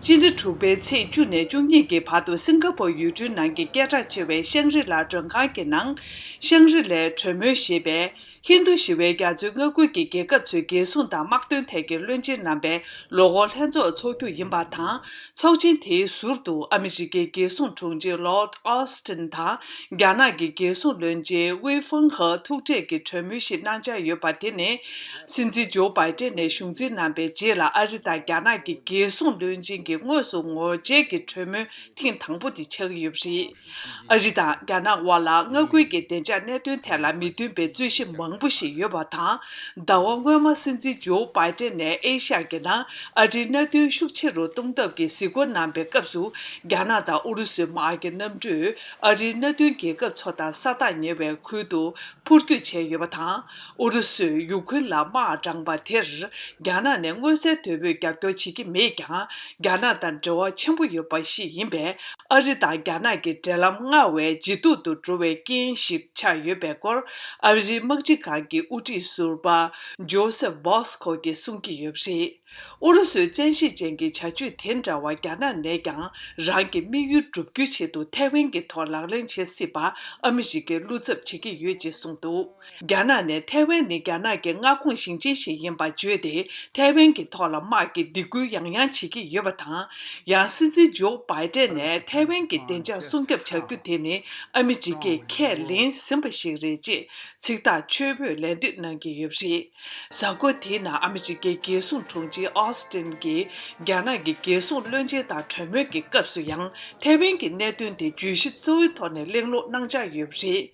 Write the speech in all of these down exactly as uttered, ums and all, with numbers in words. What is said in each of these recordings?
སྤྱི་ཟླ་དྲུག་པའི་ཚེས་བཅུ་ནས་བཅུ་གཉིས་ཀྱི་བར་དུ་སིང་ག་པོར་ཡུལ་གྲུའི་ནང་གི་སྐད་གྲགས་ཆེ་བའི་ཤང་རི་ལ་མགྲོན་ཁང་གི་ནང་། ཤང་རི་ལའི་གྲོས་མོལ་ཞེས་པའི་ཧིན་རྡུ་ཞི་བའི་རྒྱ་མཚོའི་མངའ་ཁུལ་གྱི་རྒྱལ་ཁབ་ཚོའི་རྒྱལ་སྲུང་དང་དམག་དོན་ཐད་ཀྱི་བློན་ཆེན་རྣམ་པའི་ལོ་འཁོར་ལྷན་ཚོགས་འཚོགས་རྒྱུ་ཡིན་པ་དང་། ཚོགས་ཆེན་དེའི་ཟུར་དུ་ཨ་མི་རི་ཀའི་རྒྱལ་སྲུང་དྲུང་ཆེ་Lloyd Austin དང་རྒྱ་ནག་གི་རྒྱལ་སྲུང་བློན་ཆེན་ཝེ་ཧྥང་ཧེ་ཐུག་འཕྲད་ཀྱི་གྲོས་མོལ་ཞིག་གནང་འཆར་ཡོད་པ། དེ་ནི་སྲིད་འཛིན་ཇོ་བྷའི་ཏན་ནས་གཞུང་འཛིན་གནང་པའི་རྗེས་ལ་ཨ་རི་དང་རྒྱ་ནག་གི་རྒྱལ་སྲུང་བློན་ཆེན་གྱི་དངོས་སུ་ངོ་མཇལ་གྱི་གྲོས་མོལ་ཐེངས་དང་པོ་དེ་ཆགས་ཀྱི་ཡོད་པ་རེད། ཨ་རི་དང་རྒྱ་ནག་དབར་ལ་མངའ་ཁུལ་གྱི་བདེ་འཇགས་གནད་དོན་ཐད་ལ་མི་མཐུན་པའི་རྩོད་གཞི་མང་པོ་ཞིག་ཡོད་པ་དང་། ཟླ་བ་སྔོན་མ་སྲིད་འཛིན་ཇོ་བྷའི་ཏན་ནས་ཨེ་ཤ་ཡ་གི་ནང་ཨ་རིའི་མནའ་མཐུན་ཤུགས་ཆེ་རུ་གཏོང་ཐབས་ཀྱི་གཟིགས་སྐོར་གནང་པའི་སྐབས་སུ། རྒྱ་ནག་དང་ཨུ་རུ་སུའི་དམག་གི་གནམ་གྲུས་ཨ་རིའི་མནའ་མཐུན་རྒྱལ་ཁབ་ཚོ་དང་ས་ཐག་ཉེ་བའི་ཁུལ་དུ་འཕུར་སྐྱོད་བྱས་ཡོད་པ་དང་། ཨུ་རུ་སུས་ཡུ་ཁུན་ལ་དམག་དྲངས་པ་དེར་རྒྱ་ནག་ནས་མངོན་གསལ་དོད་པོས་རྒྱབ་སྐྱོར་བྱེད་ཀྱི་མེད་ཀྱང་། རྒྱ་ནག་དང་འབྲེལ་བ་ཆེན་པོ་ཡོད་པ་ཞིག་ཡིན་པས། ཨ་རི་དང་རྒྱ་ནག་གི་འབྲེལ་ལམ་སྔར་བས་ཇེ་སྡུག་ཏུ་འགྲོ་བའི་རྐྱེན་ཞིག་ཆགས་ཡོད་པའི་སྐོར། ཨ་རིའི་དམག་སྤྱི་ཁང་གི་དབུ་ཁྲིད་ཟུར་པ་ཇོ་སེབ་བྷོ་སི་ཁོ་གིས་གསུང་གི་ཡོད་པ་རེད། ཨུ་རུ་སུའི་བཙན་ཤེད་ཅན་གྱི་བྱ་སྤྱོད་དེ་འདྲ་བ་རྒྱ་ནག་ནས་ཀྱང་རང་གི་དམིགས་ཡུལ་བསྒྲུབ་རྒྱུའི་ཆེད་དུ་ཐའེ་ཝན་གྱི་ཐོག་ལག་ལེན་བྱེད་སྲིད་པ་ཨ་མི་རི་ཀས་བློ་འཚབ་བྱེད་ཀྱི་ཡོད་ཅེས་གསུངས་འདུག་རྒྱ་ནག་ནས་ཐའེ་ཝན་ནི་རྒྱ་ནག་གི་མངའ་ཁོངས་ཞིང་ཆེན་ཞིག་ཡིན་པ་བརྗོད་དེ། ཐའེ་ཝན་གྱི་ཐོག་ལ་དམག་གི་སྡིགས་སྐུལ་ཡང་ཡང་བྱེད་ཀྱི་ཡོད་པ་དང་། ཡང་སྲིད་འཛིན་ཇོ་བྷའི་ཏན་ནས་ཐའེ་ཝན་གྱི་བདེ་འཇགས་སྲུང་སྐྱོབ་བྱ་རྒྱུ་དེ་ནི་ཨ་མི་རི་ཀས་ཁས་ལེན་ཟིན་པ་ཞིག་རེད་ཅེས་ཚིག་ཐག་ཆོད་པོས་ལན་འདེབས་གནང་གི་ཡོད་པ་རེད། གཟའ་འཁོར་དེའི་ནང་ཨ་མི་རི་ཀའི་རྒྱལ་སྲུང་དྲུང་ཆེ་ཨོ་སི་ཏིན་གྱིས་རྒྱ་ནག་གི་རྒྱལ་སྲུང་བློན་ཆེན་དང་གྲོས་མོལ་གྱི་སྐབས་སུ་ཡང་ཐའེ་ཝན་གྱི་གནད་དོན་དེ་བརྗོད་གཞི་གཙོ་བོའི་ཐོག་ནས་གླེང་སློང་གནང་འཆར་ཡོད་པ་རེད།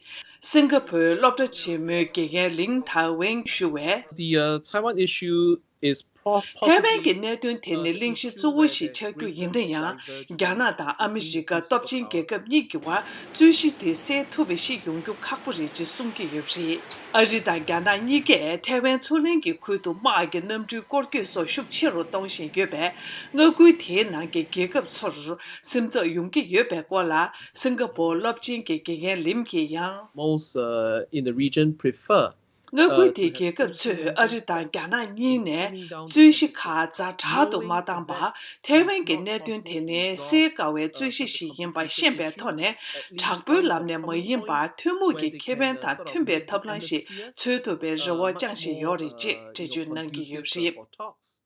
སིང་ག་ཕོར་སློབ་གྲྭ་ཆེན་མོའི་དགེ་རྒན་ལིང་ཐའེ་ཝེང་ཞུ་བས། The uh, Taiwan issue is pro- ཐའེ་ཝན་གྱི་གནད་དོན་དེ་ནི་གླེང་གཞི་གཙོ་བོ་ཞིག་ཆགས་རྒྱུ་ཡིན་ན་ཡང་། རྒྱ་ནག་དང་ཨ་མི་རི་ཀ་སྟོབས་ཆེན་རྒྱལ་ཁབ་གཉིས་ཀྱི་བར་རྩོད་གཞི་དེ་སེལ་ཐུབ་པ་ཞིག་ཡོང་རྒྱུ་ཁག་པོ་རེད་ཅེས་གསུང་གི་ཡོད་པ་རེད། ཨ་རི་དང་རྒྱ་ནག་གཉིས་ཀས་ཐའེ་ཝན་མཚོ་གླིང་གི་ཁུལ་དུ་དམག་གི་གནམ་གྲུའི་སྐོར་སྐྱོད་སོགས་ཤུགས་ཆེ་རུ་གཏོང་བཞིན་ཡོད་པས། མངའ་ཁུལ་དེའི་ནང་གི་རྒྱལ་ཁབ་ཚོར་སེམས་འཚབ་ཡོང་གི་ཡོད་པའི་སྐོར་ལ་སིང་ག་པོར་སློབ་ཆེན་གྱི་དགེ་རྒན་ལིམ་གྱིས་ཡང་། Most uh, in the region prefer མངའ་ཁུལ་དེའི་རྒྱལ་ཁབ་ཚོས་ཨ་རི་དང་རྒྱ་ནག་གཉིས་ནས་རྩོད་གཞི་ཁག་ཛ་དྲག་ཏུ་མ་བཏང་བར། ཐའེ་ཝན་གྱི་གནད་དོན་དེ་ནི་སེལ་དཀའ་བའི་རྩོད་གཞི་ཞིག་ཡིན་པ་ཤེས་པའི་ཐོག་ནས། དྲག་པོའི་ལམ་ནས་མ་ཡིན་པར་ཐུན་མོང་གི་ཁེ་ཕན་དང་མཐུན་པའི་ཐབས་ལམ་ཞིག་འཚོལ་ཐུབ་པའི་རེ་བ་བཅངས་བཞིན་ཡོད་རེད་ཅེས་འགྲེལ་བརྗོད་གནང་གི་ཡོད་པ་རེད།